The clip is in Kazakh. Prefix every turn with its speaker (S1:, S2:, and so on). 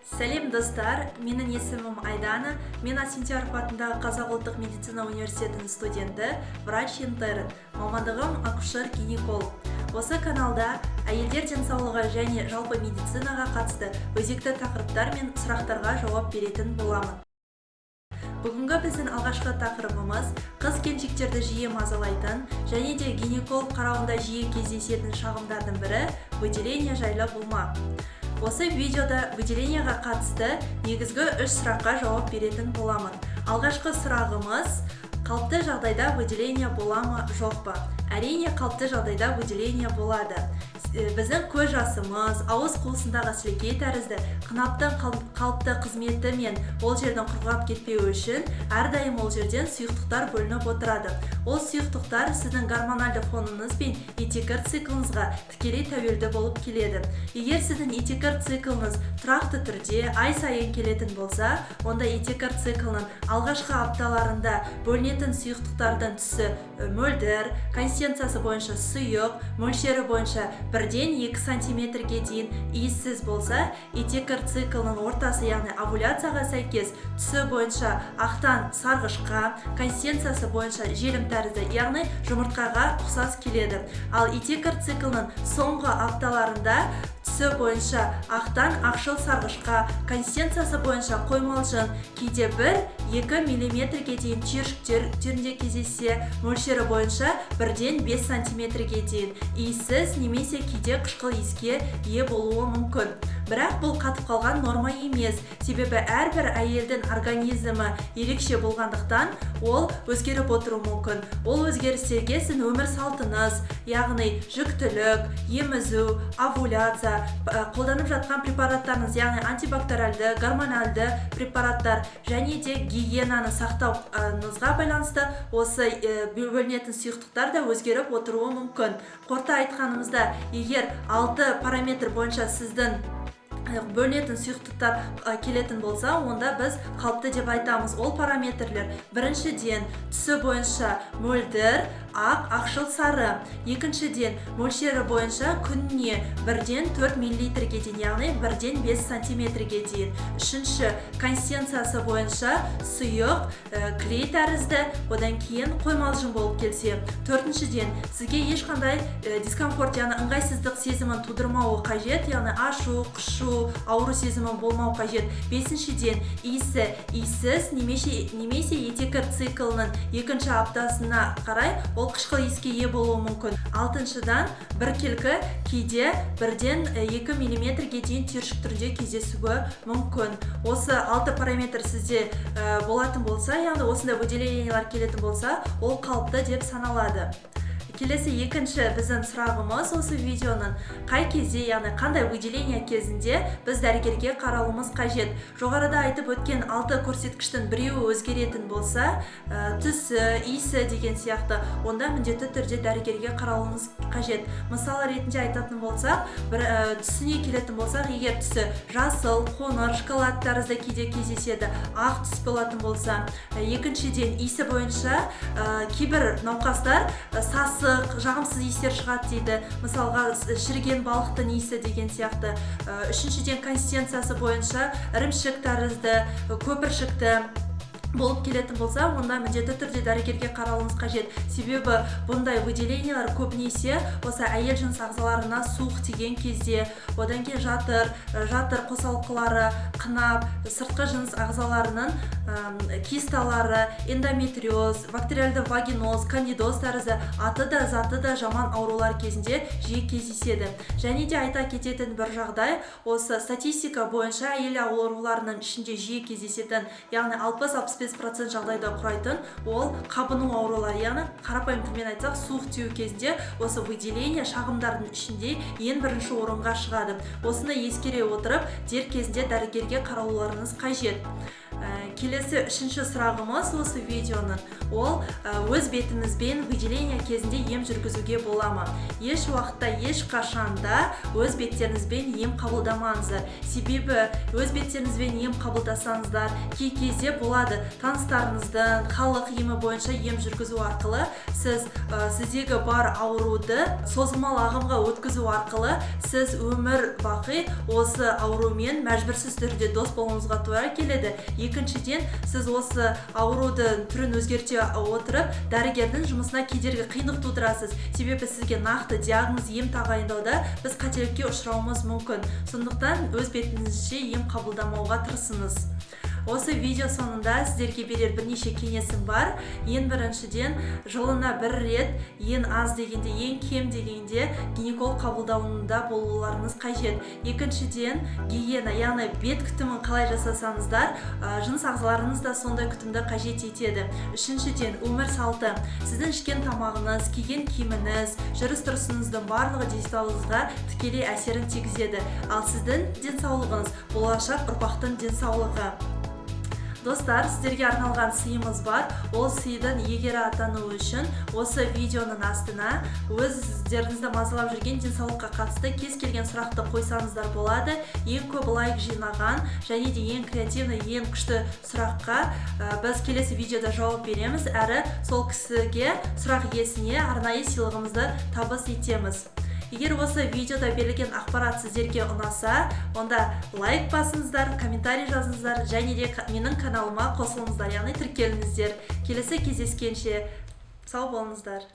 S1: Сәлем, достар! Менің есімім Айдана. Мен Асфендияров атындағы Қазақ ұлттық медицина университетінің студенті, врач интерн, мамандығым акушер гинеколог. Осы каналда әйелдер денсаулығы және жалпы медицинаға қатысты өзекті тақырыптар мен сұрақтарға жауап беретін боламын. Бүгінгі біздің алғашқы тақырыбымыз қыз келіншектерді жиі мазалайтын және де гинеколог қарауында жиі кездесетін шағымдардың бірі – выделение жайлы болмақ. Осы видеода выделение ға қатысты негізгі үш сұраққа жауап беретін боламын. Алғашқы сұрағымыз: қалыпты жағдайда выделение бола ма, жоқ па? Әрине, қалыпты жағдайда выделение болады. Біздің көз жасымыз, ауыз қуысындағы сілекей тәрізді қынаптың қалыпты қызметі мен ол жердің құрғап кетпеуі үшін әрдайым ол жерден сұйықтықтар бөлініп отырады. Ол сұйықтықтар сіздің гормональды фоныңыз бен етеккір цикліңізға тікелей тәуелді болып келеді. Егер сіздің етеккір цикліңіз тұрақты түрде ай сайын келетін болса, онда етеккір циклінің алғашқы апталарында бөлінетін сұйықтықтардың түсі мөлдір, консистенциясы бойынша сұйық, мөлшері бойынша 1-ден 2 сантиметрге дейін, иіссіз болса, етеккір циклінің ортасы, яғни овуляцияға сәйкес түсі бойынша ақтан сарғышқа, консистенциясы бойынша желім тәрізді, яғни жұмыртқаға ұқсас келеді. Ал етеккір циклінің соңғы апталарында түсі бойынша ақтан ақшыл сарғышқа, консистенциясы бойынша қоймалжың, кейде 1-2 миллиметрге дейін түйіршіктер түрінде кездессе, мөлшері бойынша 1-ден 5 сантиметрге дейін, иіссіз немесе кейде қышқыл иіске ие болуы мүмкін. Бірақ бұл қатып қалған норма емес, себебі әрбір әйелдің организмі ерекше болғандықтан, ол өзгеріп отыруы мүмкін. Ол өзгерістерге сіздің өмір салтыңыз, яғни жүктілік, емізу, овуляция, қолданып жатқан препараттарыңыз, яғни антибактериалды, гормоналды препараттар және де гигиенаны сақтауыңызға байланысты осы бөлінетін сұйықтықтар да өзгеріп отыруы мүмкін. Қорыта айтқанымызда, егер алты параметр бойынша сіздің бөлінетін сұйықтықтар келетін болса, онда біз қалыпты деп айтамыз. Ол параметрлер: біріншіден, түсі бойынша мөлдір ақ, ақшыл сары; екіншіден, мөлшері бойынша күніне 1-ден 4 миллилитрге дейін, яғни 1-ден 5 сантиметрге дейін; үшінші, консистенциясы бойынша сұйық, клей тәрізді, одан кейін қоймалжың болып келсе; төртіншіден, сізге ешқандай дискомфорт, яғни ыңғайсыздық сезімін тудырмауы қажет, яғни ашу, қышу, ауру сезімі болмау қажет; бесіншіден, иісі иіссіз немесе етеккір циклінің екінші аптасына қарай ол қышқыл иіске ие болуы мүмкін; алтыншыдан, біркелкі, кейде 1-ден 2 миллиметрге дейін түйіршік түрде кездесуі мүмкін. Осы алты параметр сізде болатын болса, яғни осындай выделение лар келетін болса, ол қалыпты деп саналады. Келесі екінші біздің сұрағымыз осы видеоның: қай кезде, яғни қандай выделение кезінде біз дәрігерге қаралуымыз қажет? Жоғарыда айтып өткен алты көрсеткіштің біреуі өзгеретін болса, түсі, иісі деген сияқты, онда міндетті түрде дәрігерге қаралуыңыз қажет. Мысалы ретінде айтатын болсақ, бір түсіне келетін болсақ, егер түсі жасыл, қоңыр, шоколад тәрізді кейде кездеседі, ақ түс болатын болса, екіншіден, иісі бойынша кейбір науқастар сасық, жағымсыз иістер шығады дейді, мысалға, шіріген балықтың иісі деген сияқты. Үшіншіден, консистенциясы бойынша ірімшік тәрізді, көпіршікті болып келетін болса, онда міндетті түрде дәрігерге қаралуыңыз қажет, себебі бұндай выделения лар көбінесе осы әйел жыныс ағзаларына суық тиген кезде, одан кейін жатыр қосалқылары, қынап, сыртқы жыныс ағзаларының кисталары, эндометриоз, бактериальды вагиноз, кандидоз тәрізді аты да, заты да жаман аурулар кезінде жиі кездеседі. Және де айта кететін бір жағдай: осы статистика бойынша әйел ауруларының ішінде жиі кездесетін, яғни 60-65% жағдайда құрайтын, ол қабыну аурулары, яғни қарапайым тілмен айтсақ, суық тию кезінде осы выделение шағымдардың ішінде ең бірінші орынға шығады. Осыны ескере отырып, дер кезінде дәрігерге қаралуларыңыз қажет. Келесі үшінші сұрағымыз осы видеоның, ол өз бетімізбен выделение кезінде ем жүргізуге бола ма? Еш уақытта, еш қашанда өз беттеріңізбен ем қабылдамаңыздар. Себебі өз беттеріңізбен ем қабылдасаңыздар, кей кезде болады, таныстарыңыздың халық емі бойынша ем жүргізу арқылы сіз сіздегі бар ауруды созылмалы ағымға өткізу арқылы сіз өмір бақи осы аурумен мәжбүрсіз түрде дос болуыңызға тура келеді. Екіншіден, сіз осы аурудың түрін өзгерте отырып, дәрігердің жұмысына кедергі, қиындық тудырасыз. Себебі сізге нақты диагноз, ем тағайындауда біз қателікке ұшырауымыз мүмкін. Сондықтан өз бетіңізше ем қабылдамауға тырысыңыз. Осы видео соңында сіздерге берер бірнеше кеңесім бар. Ең біріншіден, жылына бір рет, ең аз дегенде, ең кем дегенде гинеколог қабылдауында болуларыңыз қажет. Екіншіден, гигиена, яғни бет күтімін қалай жасасаңыздар, жыныс ағзаларыңыз да сондай күтімді қажет етеді. Үшіншіден, өмір салты. Сіздің ішкен тамағыңыз, киген киіміңіз, жүріс тұрысыңыздың барлығы денсаулығыңызға тікелей әсерін тигізеді. Ал сіздің денсаулығыңыз — болашақ ұрпақтың денсаулығы. Достар, сіздерге арналған сыйымыз бар. Ол сыйдың иегері атану үшін осы видеоның астына өздеріңізді мазалап жүрген денсаулыққа қатысты кез келген сұрақты қойсаңыздар болады. Ең көп лайк жинаған және де ең креативный, ең күшті сұраққа біз келесі видеода жауап береміз, әрі сол кісіге, сұрақ иесіне арнайы сыйлығымызды табыс етеміз. Егер осы видеода берілген ақпарат сіздерге ұнаса, онда лайк басыңыздар, комментарий жазыңыздар және де менің каналыма қосылыңыздар, яғни тіркеліңіздер. Келесі кездескенше сау болыңыздар.